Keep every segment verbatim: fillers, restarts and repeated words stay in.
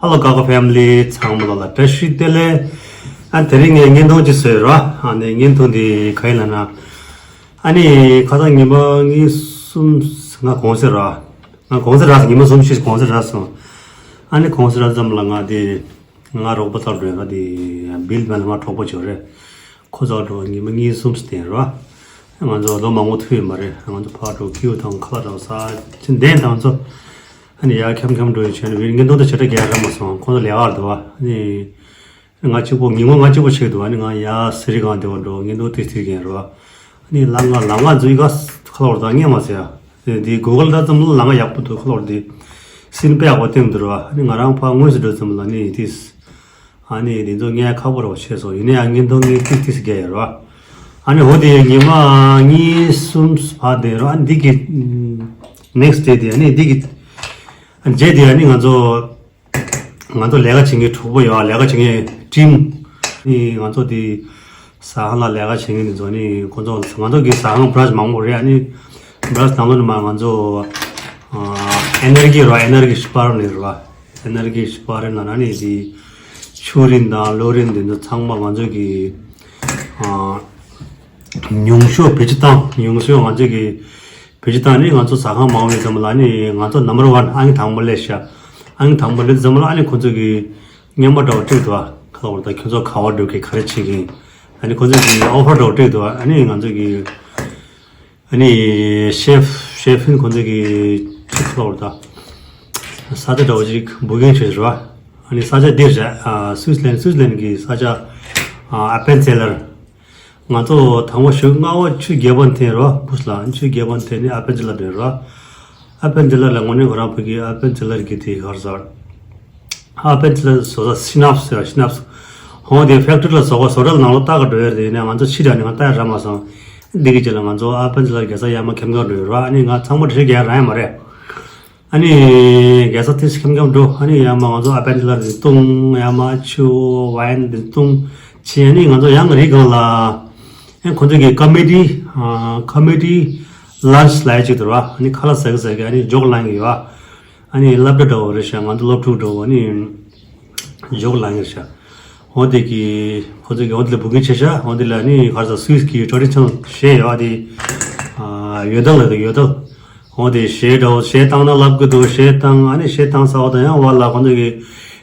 Hello Gaga family ཚང་མ་ལ་བཀྲ་ཤིས་བདེ་ལེགས། ཨ་དེ་རིང་ངས་བརྙན་ཐུང་ཅིག་བཟོས་ར། ཨ་ནི་བརྙན་ཐུང་འདི་ག་ཡིན་ལབ་ན། ཨ་ནི་ཁ་སང་ཉི་མ་གཉིས་གསུམ་ང་གུང་སེང་ར། ང་གུང་སེང་རག་སོང་། ཉི་མ་གསུམ་བཞི་གུང་སེང་རག་སོང་། ཨ་ནི་གུང་སེང་རག་ཙམ་ལ་ང་དེ་ང་རོགས་པ་ཚོར་འགྲོ་ཡ་དེ་བིལ་མན་ལ་ང་གྲོགས་པོ་བྱོས་རེད། ཁོ་ཚོར་འགྲོ་ཉི་མ་གཉིས་གསུམ་བསྟན་ར། ང་ཚོ་ལོ་མང་པོ་ཐུག་ཡོད་མ་རེད། ང་ཚོ་ཕར་འགྲོ་ཀིའུ་དང་ཁ་ལག་འདྲ་བོ་ཟ་ཅིག་བསྟན་དང་ཚོ། ཨ་ནི་ཡར་འཁྱམ་འཁྱམ་འགྲོ་ཡི་བྱས་ནས་བིར་ངན་དོན་དུ་བྱེ་བྲག་རྒྱག་རག་མ་སོང་། ཁོང་ཚོ་ལས་ཀར་འདུག་ཨ་ནི་ང་གཅིག་པོ་ཉིན་མོ་ང་གཅིག་པོ་ཆགས་འདུག་ཨ་ནི་ང་ཡར་ཟི་རི་སྒང་དེ་བར་འགྲོ་ངན་དོན་དུ་ཐིག་གིན་རོ། ཨ་ནི་ལམ་ཁ་ལམ་ཁ་འཛུལ་ག་ཁ་ལོར་དང་ངས་མ་ཟེར་ཡ། དེ་གུ་གལ་ད་ཙམ་ལ་ལམ་ཁ་ཡག་པོ་འདུག་ཁ་ལོར་དེ་སིན་དཔེ་ཡག་པོ་བསྟན་འདུག་རོ། ཨ་ནི་ང་རང་ཕར་དངོས་སུ་འགྲོ་ཙམ་ལ་ནི་དེ། ཨ་ནི་དེ་ཚོ་ངས་ཁག་པོ་རོ་བྱས་སོང་། ཡིན་ན་ཡང་ངན་དོན་ངས་ཏིག་ཏིག་རྒྱག་ཡོད་རོ། ཨ་ནི་འོ་དེ་ཉི་མ་གཉིས་གསུམ་བར་དེ་རོ། ཨ་ནི་འདི་གི་ནེག་སི་ཌེ་དེ་ཨ་ནི་འདི་གི་རྗེས་དེ་ཨ་ནི་ང་ཚོ་ང་ཚོ་ལས་ཀ་བྱེད་མཁན་གྲོགས་པོ་ཡོད། ལས་ཀ་བྱེད་མཁན་ཊིམ་ནི་ང་ཚོ་དེ་ཟ་ཁང་ལ་ལས་ཀ་བྱེད་མཁན་དེ་ཚོ་ནི་ཁོ་ཚོ་ང་ཚོ་གི་ཟ་ཁང་བྷ་རན་ཆི་མང་པོ་རེད། ཨ་ནི་བྷ་རན་ཆི་ནང་ལོགས་ནས་མ་ང་ཚོ་ཨེ་ནར་ཇི་རོ། ཨེ་ནར་ཇི་སྤར་ནས་རོ། ཨེ་ནར་ཇི་སྤར་ནང་ན་ནི་དེ་ཆུ་རིན་དང་གློག་རིན་དེ་ཚོ་ཚང་མ་ང་ཚོ་གི་ཨ་ཉུང་ཤོས་བེད་སྤྱོད་བཏང་། ཉུང་ཤོས་ང་ཚོ་གི་བེད་སྤྱོད་བཏང་ནི་ང་ཚོ་ཟ་ཁང་མང་བའི་ཙམ་ལ་ནི་ང་ཚོ་ནམ་བར་ཝན་ཨང་དང་པོ་སླེབས་ཤག་ཨང་དང་པོ་སླེབས་ཙམ་ལ་ཨ་ནི་ཁོ་ཚོ་གི་སྙན་པ་འདྲ་བོ་སྤྲད་འདུག་ཨ་ཁ་ལོར་ད་ཁྱོད་ཚོ་ག་བར་འགྲོ་གི་ག་རེ་བྱེད་ཀྱིན། ཨ་ནི་ཁོ་ཚོ་གི་ཨོ་ཕར་འདྲ་བོ་སྤྲད་འདུག་ཨ་ནི་ང་ཚོ་གི་ཨ་ནི་ཤེ་ཕི་ཤེ་ཕི་ཁོ་ཚོ་གི་ཁ་ལོར་ད་ས་ཆ་འདྲ་བོ་ཅིག་བུ་ཀིང་བྱས་རོ། ཨ་ནི་ས་ཆ་འདིར་རེད། ཨ་སུད་སི་ལན་སུད་སི་ལན་གི་ས་ཆ་ཨ་ཨ་པན་ཙེ་ལར། ང་ཚོ་དང་པོ་ཞོགས་སྔ་བོ་ཆུ་རྒྱལ་པོ་འཐེན་རོ། བུ་སི་ལ་ཆུ་རྒྱལ་པོ་འཐེན་ནས་ཨ་པན་ཙེ་ལར་འགྲོ་རོ། ཨ་པན་ཙེ་ལར་ལ་དངོས་གནས་ཁོ་རང་ཕ་གི་ཨ་པན་ཙེ་ལར་གི་དེ་གར་ཟར། ཨ་པན་ཙེ་ལར་བཟོ་ས་སི་ནབ་སི་ཡ་སི་ནབ་སི། ཧོང་དེ་ཕེག་ཊི་རི་ལ་བཟོ་ག་བཟོ་གྲྭ་ནང་ལོགས་ལྟ་ག་འགྲོ་ཡ་རེད། ཡིན་ན་ང་ཚོ་ཕྱི་དྲགས་ནས་ང་ལྟ་ཡ་རག་མ་སོང་། འདི་གི་རྗེས་ལ་ང་ཚོ་ཨ་པན་ཙེ་ལར་རྒྱལ་ས་ཡར་མར་འཁྱམ་ག་འགྲོ་ཡོད་རོ། ཨ་ནི་ང་ཚང་མ་འགྲེལ་བཤད་རྒྱག་ཡ་རག་ཡ་མ་རེད། ཨ་ནི་རྒྱལ་ས་ཏིས་ཁྱམ་ཁྱམ་འགྲོ། ཨ་ནི་ཡར་མར་ང་ཚོ་ཨ་པན་ཙེ་ལར་འདི་བཏུང་། ཡར་མར་ཆུ་ཝའིན་འདི་བཏུང་། ཕྱིན་ཨ་ནི་ང་ཚོ་ཡང་རི་སྒང་ལ་ཡང་ཁོ་ཚོ་གི་ཀོ་མེ་ཌི་ཨ་ཀོ་མེ་ཌི་ལན་ཆི་ལབ་ཡ་ཅིག་འདུག་ར། ཨ་ནི་ཁ་ལག་ཟ་གི་ཟ་གི་ཨ་ནི་ཇོག་ལང་གི་ཡོད། ཨ་ནི་སློབ་གྲྭ་འདྲ་བོ་རེད་ཤག་ང་ཚོ་སློབ་ཕྲུག་འདྲ་བོ་ཨ་ནི་ཇོག་ལང་གི་རེད་ཤག་འོ་དེ་གི་ཁོ་ཚོ་གི་འོ་དེ་ལ་བུ་ཀིང་བྱས་ཤག་འོ་དེ་ལ་ནི་ག་རེ་ཟ་སུད་སི་གི་ཊེ་རེ་ཌི་ཤ་ནལ་གཞས་ཡོད་དེ། ཨ་ཡོས་དལ་ལབ་དེ་ཡོས་དལ། འོ་དེ་གཞས་འདྲ་བོ་གཞས་བཏང་ན་ལབ་གི་འདུག་གཞས་བཏང་ཨ་ནི་གཞས་བཏང་ས་འོ་དང་ཡང་བ་ལ་ཁོ་ཚོ་གི་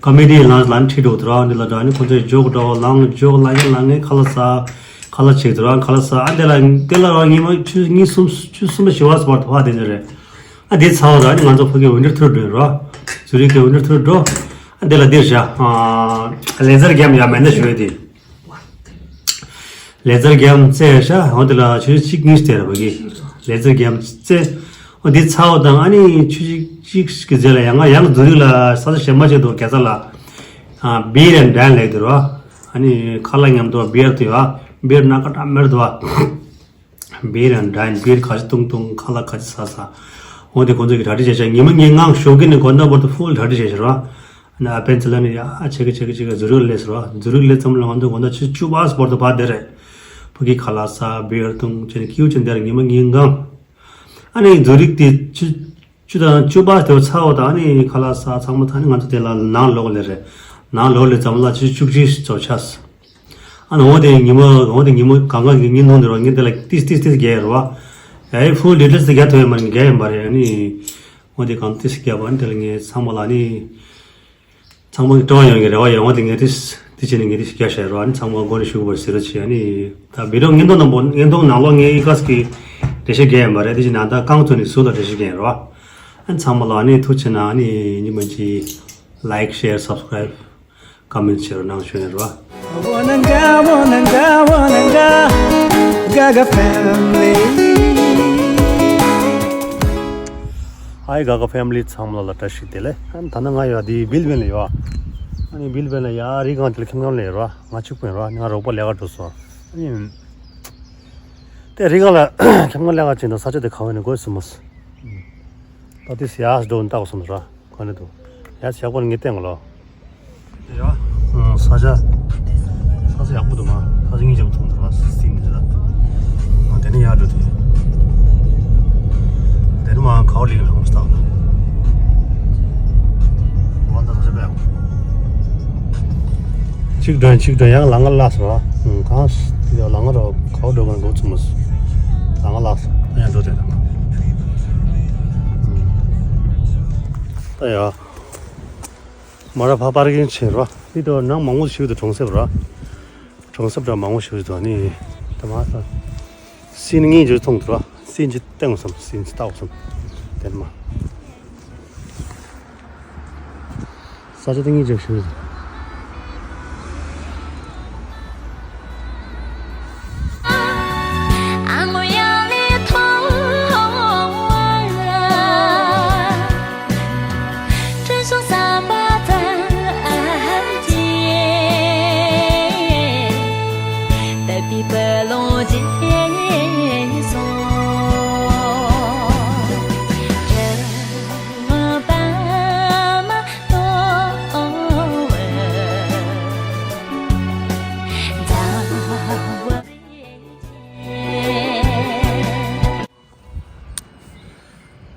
ཀོ་མེ་ཌི་ལན་ཆི་ལ་ནི་ཁྲིད་འགྲོ་དུ་ར། འོ་དེ་ལ་འདྲ་ཨ་ནི་ཁོ་ཚོ་གི་ཇོག་འདྲ་བོ་ལང་ཇོག་ལང་ཡ་ལང་ངེ་ཁ་ལག་ཟ། ཁ་ལག་བྱེད་དུ་ར་ཁ་ལག་ཟ། ཨ་དེ་ལ་དེ་ལ་ར་ཉི་མ་ཆུ་གཉིས་གསུམ་ཆུ་གསུམ་པ་བཞི་པ་སུ་བར་དུ་བ་དེ་འདྲ་རེད། ཨ་དེ་ཚར་བ་དང་ཨ་ནི་ང་ཚོ་ཕ་གི་ཝིན་ཊར་ཐུར་འགྲོ་རོ། ཛུ་རིག་གི་ཝིན་ཊར་ཐུར་འགྲོ། ཨ་དེ་ལ་འདིར་བཞག་ཨ་ལེ་ཛར་གེམ་ཡ་མེད་ན་ཞུ་ཡོད་དེ། ལེ་ཛར་གེམ་རྩེ་བཞག་འོ་དེ་ལ་ཆུ་ཚོད་གཅིག་གཉིས་སྟེར་བ་གི་ལེ་ཛར་གེམ་རྩེ། འོ་དེ་ཚར་བ་དང་ཨ་ནི་ཆུ་ཚོད་གཅིག་གི་རྗེས་ལ་ཡང་ང་ཡང་ཛུ་རིག་ལ་ས་ཆ་གཞན་པ་ཅིག་འདུག་རྒྱལ་ས་ལ་ཨ་བི་ཡར་ཨེན་ཌ་ཝའིན་ལབ་དེ་རོ། ཨ་ནི་ཁ་ལག་མཉམ་དུ་བི་ཡར་དེ་ཡོད་བི་ཡར་སྣ་ཁ་འདྲ་མེར་འདུག་བ། བི་ཡར་ཨེན་ཌ་ཝའིན། བི་ཡར་ག་ཚོད་བཏུང་བཏུང་ཁ་ལག་ག་ཚོད་ཟ་ཟ། འོ་དེ་ཁོང་ཚོ་གི་གྲ་སྒྲིག་བྱས་བྱས་ཉི་མ་ངའི་ངང་ཞོགས་ཀྱི་ནས་དགོང་དག་བར་དུ་ཕུལ་གྲ་སྒྲིག་བྱས་བྱས་རོ། ཨ་ནི་ཨ་པན་ཙེ་ལར་ནས་ཡ་ཨ་ཆེ་གི་ཆེ་གི་ཆེ་གི་ཛུ་རིག་སླེབས་སོང་རོ། ཛུ་རིག་སླེབས་ཙམ་ལ་ང་ཚོ་དགོང་དག་ཆུ་ཚོད་བཅུ་པ་བར་དུ་བ་དེ་རེད། ཕ་གི་ཁ་ལག་ཟ་བི་ཡར་བཏུང་བྱས་ནས་ཀིའུ་ཅན་དེར་ཉི་མ་ངའི་ངང་། ཨ་ནི་ཛུ་རིག་དེ་ཆུ་ཚོད་བཅུ་དང་བཅུ་པ་དེ་ཚར་བ་དང་ཨ་ནི་ཁ་ལག་ཟ་ཚང་མ་ཐག་ནི་ང་ཚོ་དེ་ལ་ནང་ལོག་ལེ་རེད། ནང་ལོག་ལེ་ཙམ་ལ་ཆུ་ཚོད་བཅུ་གཅིག་ཙམ་ཆགས། ཨ་ནི་འོ་དེ་ཉི་མ་འོ་དེ་ཉི་མ་གང་ག་གི་ཉིན་ནང་དེ་རོ་ངས་དེ་ལ་ཏིས་ཏིས་ཏིས་རྒྱག་ཡ་རོ། ཨེ་ཕུལ་ཌི་ཊེལ་སི་རྒྱག་ཐུབ་ཡ་མ་རེད། རྒྱག་ཡ་མ་རེད། ཨ་ནི་འོ་དེ་གང་ཏིས་རྒྱག་པ་ཨ་ནི་དེ་ལ་ངས་ཚང་མ་ལ་ཨ་ནི་ཚང་མ་གི་སྤྲོ་བ་ཡོང་གི་རེ་བ་ཡོང་བ་དེ་ངས་ཏིས་དེ་བྱས་ནས་ངས་ཏིས་རྒྱག་བཞག་རོ། ཨ་ནི་ཚང་མ་མགོ་ནས་ཞུ་དགོས་པ་ཟེར་རོ་ཆེ། ཨ་ནི་ད་བི་ཌི་ཡོ་བརྙན་ཐུང་ནང་པོ་བརྙན་ཐུང་ནང་ལོགས་ངས་ཨི་ཀ་སི་གི་འགྲེལ་བཤད་རྒྱག་ཡ་མ་རེད། དེ་བྱས་ན་ད་རྐང་བཙུགས་ནས་ཟུར་ལ་འགྲེལ་བཤད་རྒྱག་ཡ་རོ། ཨ་ནི་ཚང་མ་ལ་ཨ་ནི་ཐུགས་རྗེ་ཆེ་གནང་། ཨ་ནི་ཉི་མ་གཅིག་ལའིཀ་ཤེར་སབ་སི་ཀ་རའིབ་ཀོ་མེན་ཊི་བྱེད་རོགས་གནང་ཞུ་ཡིན་རོ། Wananga, wananga, wananga, Gaga family. Hi Gaga family ཚང་མ་ལ་བཀྲ་ཤིས་བདེ་ལེགས། ཨ་ནི་ད་ནི་ང་ཡོད་དེ་བིལ་བན་ལ་ཡོད། ཨ་ནི་བིལ་བན་ལ་ཡ་རི་སྒང་དེ་ལ་ཁྱིམ་ཁང་ལ་ཡོད་རོ། ང་གཅིག་པུ་ཡིན་རོ། ང་རོགས་པ་ལས་ཀ་འགྲོ་སོང་། ཨ་ནི་དེ་རི་སྒང་ལ་ཁྱིམ་ཁང་ལས་ཀ་བྱེད་ན་ས་ཆ་དེ་ག་བ་ནས་དགོས་སུ་མོ་སོང་། ད་དེ་སི་ཡ་སི་འགྲོ་ནི་ལྟ་དགོས་སོང་རོ། ག་ནས་འདུག་ཡ་ཞག་པོ་ངས་བསྟན་གོ་ལོ། ཡ། ས་ཆ། ས་ཆ་ཡག་པོ་འདུག་མ། ས་ཆ་ངས་ཅིག་མཐོང་འདུག་ར་སི་ནི་ལ། དེ་ནས་ཡར་འགྲོ་དུས། དེ་ནས་མ་ག་བ་ལིང་ལྷང་སྟག་ལ། གཅིག་སྒྲོན་གཅིག་སྒྲོན་ཡང་ལང་ང་ལགས་སོ། ཨང་། གང་ལང་ང་རོ་ཁའོ་འགྲོ་གང་འགོ་ཚུགས་མ་སོང་། ལང་ང་ལགས་སོ། ཡང་འགྲོ་དེ་དང་། ད་ཡ། མ་ར་ཕ་པར་གིང་ཆེ་རོ། འདི་དོ་ནང་མང་པོ་ཞིག་ཏུ་གྲོང་གསེབ་རོ། གྲོང་གསེབ་འདྲ་མང་པོ་ཞིག་ཏུ་ནི། ད་མ་ད། སིན་ངེས་ཇུ་མཐོང་དུ་རོ། སིན་ཇི་སྟེང་སམ་སིན་ཇི་ལྟ་བུ་སམ། དེ་མ། ས་ཆ་དེ་ངེས་ཇུ་ཞུ།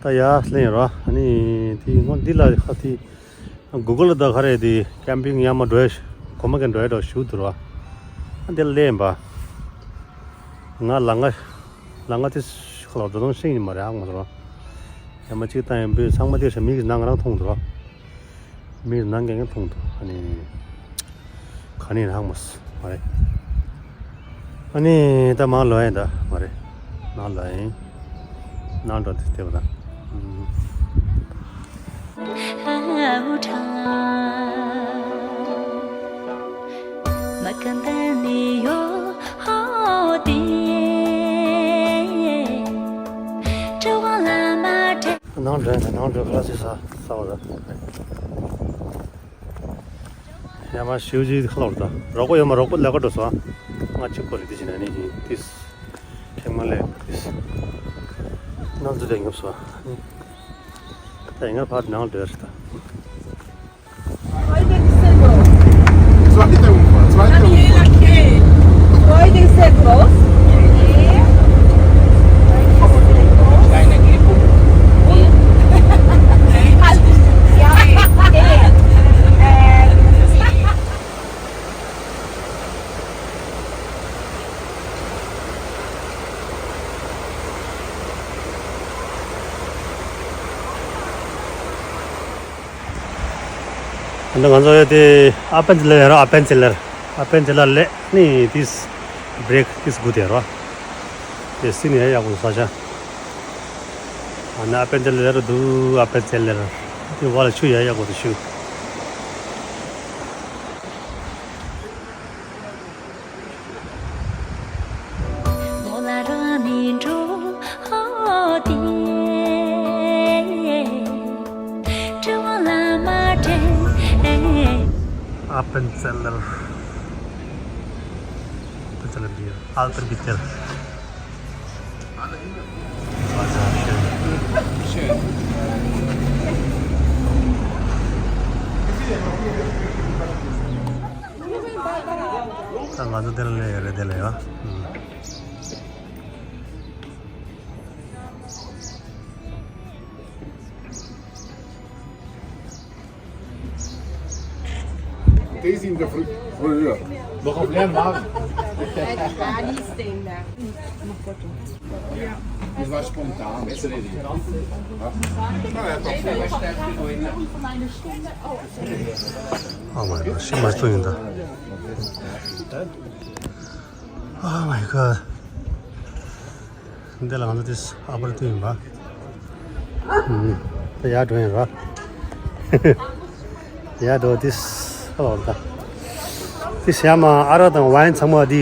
ད་ཡ་ལེན་རོ། ཨ་ནི་དེ་སྔོན་འདི་ལ་ཁ་དེ་གུ་གལ་ད་ག་རེ་དེ་ཀེམ་པིང་ཡ་མ་འགྲོ་ཡ་གོ་མ་གན་འགྲོ་ཡ་འགྲོ་ཞུ་དུ་རོ། ཨ་འདི་ལ་ལེན་པ། ང་ལ་ང་ལ་ང་དེ་ཁ་ལ་འགྲོ་དོན་ཤེས་ཡིན་མ་རེད། ཨ་མ་རོ། ཡ་མ་གཅིག་ད་ཡིན་པོའི་ཚང་མ་དེ་ཤ་མིག་ནང་ང་རང་མཐོང་དུ་རོ། མིག་ནང་གི་མཐོང་དུ། ཨ་ནི་ག་ནི་ཧང་མོ་སི་མ་རེད། ཨ་ནི་ད་མ་ལོ་ཡིན་ད་མ་རེད། ནང་ལ་ཡིན། ནང་འགྲོ་དེ་བལྟས་པ་ད། ནང་འགྲོ་ཡིན་ད། ནང་འགྲོ་ཁ་སི་ས་ས་བ་ད། ཡ་མ་ཞིའུ་ཅི་ཁ་ལོར་ད། རོགས་པ་ཡོད་མ། རོགས་པ་ལས་ཀ་འགྲོ་སོང་། ང་གཅིག་པོ་རེད། དེ་བྱས་ན་ནི་ཡིན་ཏིས། ཁེག་མ་ལས་ཏིས། ནང་ཚུད་དེ་ངབ་སོང་། ད་ཡིན་ང་ཕར་ནང་འགྲོ་ཡ་རེད་ད། Zweite Ufer, zweite Ufer. Heute ist sehr groß. Kleine Klippe. འདི་ང་ཚོ་ཡོད་དེ་ཨ་པན་ཙི་ལེ་ར། ཨ་པན་ཙི་ལེ། ཨ་པན་ཙི་ལེ་ལེ་ནི་ཏིས་བྲེག་ཏིས་དགུ་དེ་ར། དེ་སི་ནི་ཡ་ཡག་པོ་ས་ཆ། ཨ་ནི་ཨ་པན་ཙི་ལེ་ར་འདུག་ཨ་པན་ཙི་ལེ་ར། དེ་བ་ལ་ཆུ་ཡ་ཡག་པོ་དེ་ཆུ། Appenzeller. Appenzeller Bier. Alter Bitter. ད་ང་ཚོ་དེ་ལ་སླེབས་ཡོད་རེད། དེ་ལ་ཡོད། Deze in de fri-, früher. Noch auf leeren Magen. Das war spontan. Oh mein Gott, schick mal zu hinter. Oh mein Gott. འདི་ལ་ང་ཚོ་དེ་ཨ་པར་ཏུ་ཡིན་པ། ཨུམ། ད་ཡར་འགྲོ་ཡིན་ར། ཡར་འགྲོ་དེ་ཨོ་ད། དེ་ཡ་མ་ཨ་རག་དང་ཝའིན་ཚང་མ་དེ་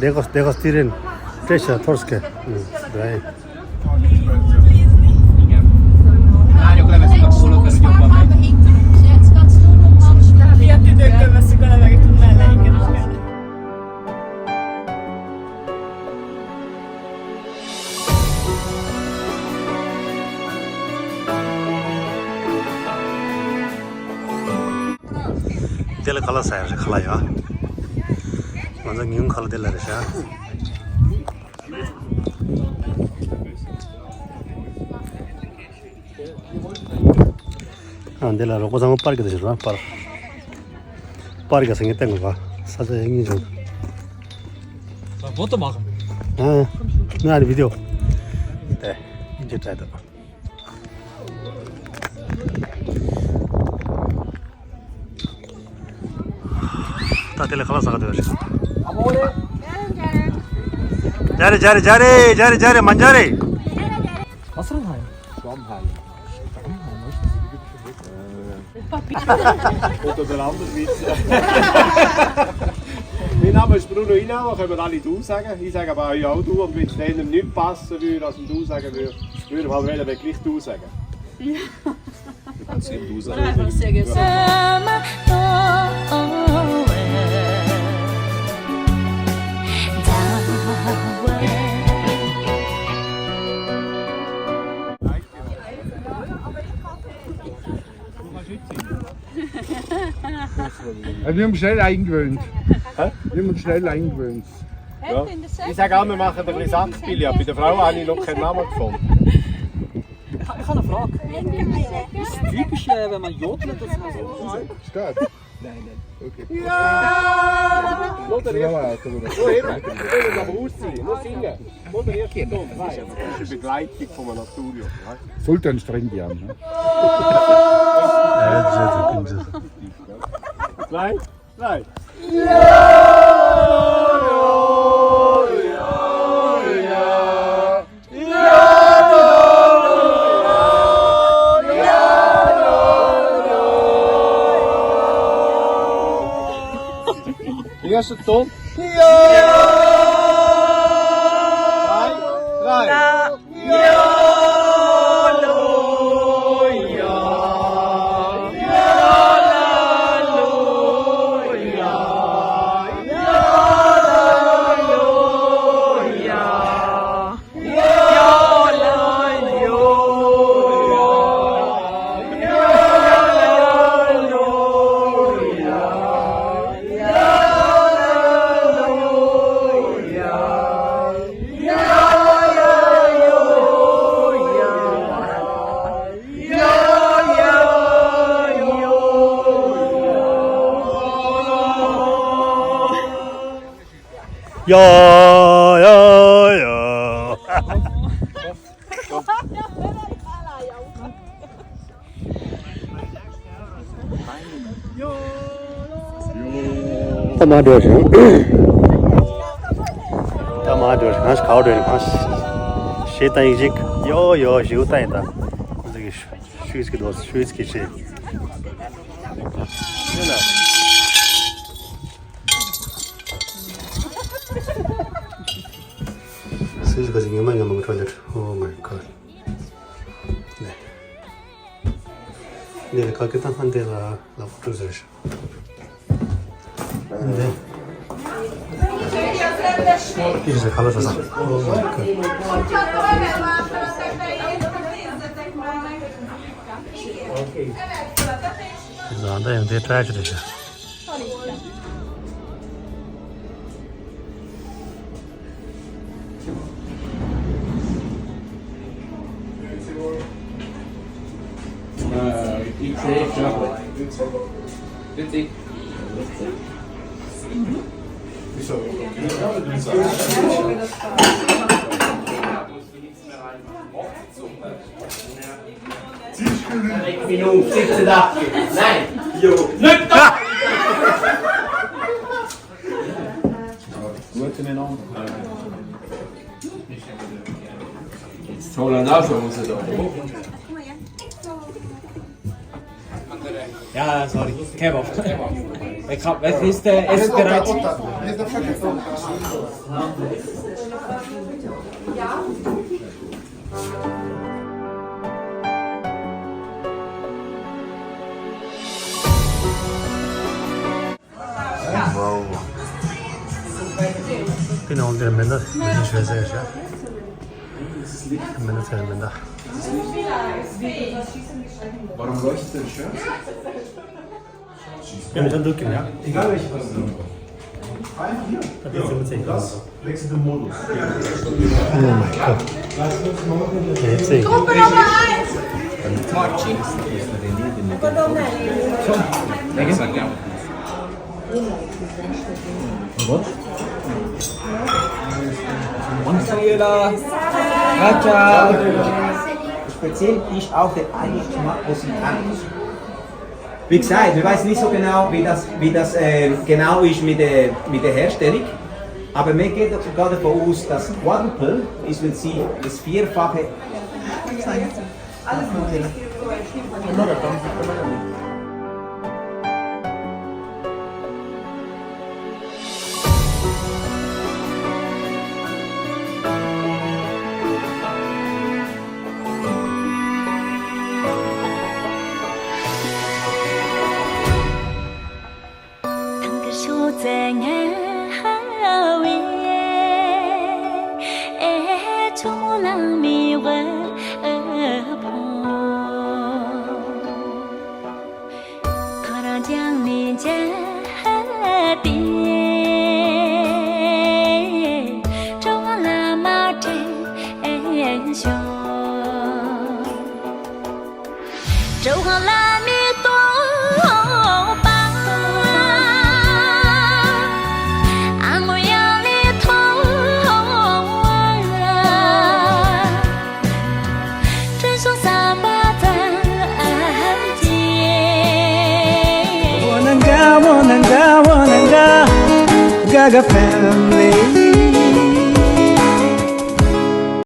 ཌེ་གོ་ཌེ་གོ་སི་ཊེ་རི་ཡན་ཕྲེ་ཤར་ཐོར་སྐེ། ཨུམ། འགྲོ་ཡིན། དེ་ལ་ཁ་ལག་ཟ་ཡ་རེད། ཁ་ལག་ཡ། ང་ཚོ་ཉིན་ཁ་ལག་དེ་ལ་རེད་ཤག་འདི་ལ་རོགས་པ་ཚང་མ་པར་གི་དེ་ཞིག་རོགས་པར། པར་གི་སེང་གེ་བསྟན་དགོས་པ། ས་ཆ་ཡང་སྙིང་རྗེ། ད་བོ་ཏོ་མ་གམ། ཨ། ང་རི་བི་ཌིའོ། དེ། ཨིན་ཇི་ཏྲའི་དོ། ད་དེ་ལ་ཁ་ལག་ཟ་ག་འདོད་རེད། ཇ་རེ་ཇ་རེ་ཇ་རེ་ཇ་རེ་ཇ་རེ་མ་ཇ་རེ། Was soll das sein? Schwammhai. Oder der andere Witz. Mein Name ist Bruno Inauer, können wir alle du sagen. Ich sage aber euch auch du. Und wenn es einem nicht passen würde, dass man du sagen würde, würde man halt wieder gleich du sagen. Ja. Du kannst eben du sagen. Oder einfach sehr gerne. Ja, wir haben schnell eingewöhnt. Hä? Wir haben uns schnell eingewöhnt. Ja. Ich sage auch, wir machen ein bisschen Sachspiel. Ja, bei der Frau habe ich noch keinen Namen gefunden. Ich, ich habe eine Frage. Ist es typisch, äh, wenn man jodelt, dass man so Start. Nein, nein. Okay. Ja! Los, der erste. So, eben. Wir wollen aber ausziehen. Nur singen. Los, der erste Ton. Zwei. Das ist eine Begleitung von einem Naturjob, ja? Sultan Strengian, ne? Ja, das ist ja wirklich. Zwei, drei. Wie heißt der Ton? Drei, drei. Ja, ja, ja. ད་མར་འགྲོ་ཞིང་། ད་མར་འགྲོ་ཞིང་། གང་ཞིག་ག་བར་འགྲོ་ཡིན། གང་ཞིག་ཞེས་ད་ཡིག་ཅིག་ཡོ་ཡོ་ཞེའུ་ད་ཡིན། ད་ཁོང་ཚོ་གི་ཤུ་ཡིས་ཀྱི་དོ། ཤུ་ཡིས་ཀྱི་ཆེ། སུས་ག་ཅིག་ཉི་མ་ཉི་མ་གི་འཕྲོ་འདིར། Oh my God. ནས་ནས་ག་གི་ད་ཧན་དེ་ལ་ལ་ཁོ་ཏུ་ཟེར་ཤག་འདི་ཡིག་ཟེར་ག་ལ་ཟ་ས། Oh my God. ཟ་འདི་ཡང་དེ་ཏྲ་ཅི་རེད་ཤག Äh, ich sehe Schaffe. Witzig. Wieso? Minuten, siebzehn, achtzehn. Nein! Jo! Nicht da! Gut miteinander. Jetzt holen wir auch schon unsere Leute. Ja, sorry. Kebab. Ich hab, wer ist der Essen bereit? Wow. Genau, der Männer, das ist schwer, sehr schwer. Männer, sehr Männer. Warum leuchtet der Schirm? Ja, dann drück ihn, ja. Egal welche Person. Einfach hier. Da bist du mit zehn. Das wechselt den Modus. Oh mein Gott. Jetzt sehe ich. Gruppe Nummer eins. Marching. Wann san ye la. Raja. Speziell ist auch der Heiligtum Aposteln. Wie gesagt, wir wissen nicht so genau, wie das, wie das äh, genau ist mit der, mit der Herstellung. Aber mir geht sogar davon aus, dass Quadruple ist im Prinzip das Vierfache. Wananga, wananga, wananga, Gaga family.